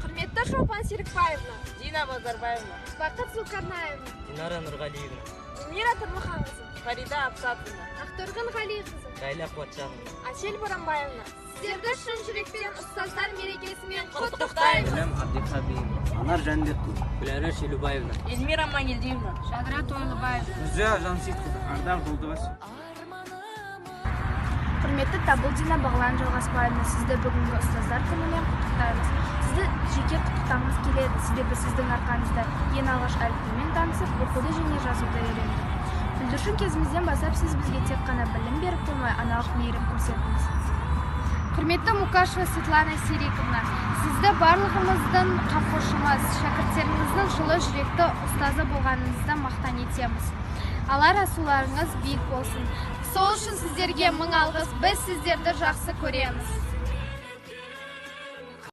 Құрметті Шолпан Серікбаевна, Дина Базарбаевна, Бақыт Зұлқарнаевна, Динара Нұрғалиевна, Эльмира Тұрмұханқызы, Фарида Абсатовна, Ақтөргін Ғалиқызы, Ләйлә Қуатжановна. Әсел Боранбаевна, сіздерді шын жүректен ұстаздар мерекесімен құттықтаймыз. Гүләм Абдихабиевна, Анар Жәнібекқызы. Гүләра Шелубаевна. Эльмира Мангелдиевна, Жадыра Тойлыбаева. Нүрзия Жансейітқызы. Ардақ Жолдыбас. Құрметті Табылдина Бағлан Жалғасбаевна, сізді бүгінгі ұстаздар күнімен құттықтаймыз. Сізді жеке құттықтағымыз келеді, себебі сіздің арқаңызда ең алғаш әліпбимен танысып, оқуды және жазуды үйрендік. Бүлдіршін кезімізден бастап сіз бізге тек қана білім беріп қоймай, аналық мейірім көрсеттіңіз. Құрметті Мукашева Светлана Сериковна, сізді барлығымыздың қамқоршымыз, шәкірттеріңіздің жылы жүректі ұстазы болғаныңызды мақтан етеміз. Алар асуларыңыз биік болсын. Сол үшін сіздерге мың алғыс, біз сіздерді жақсы көреміз.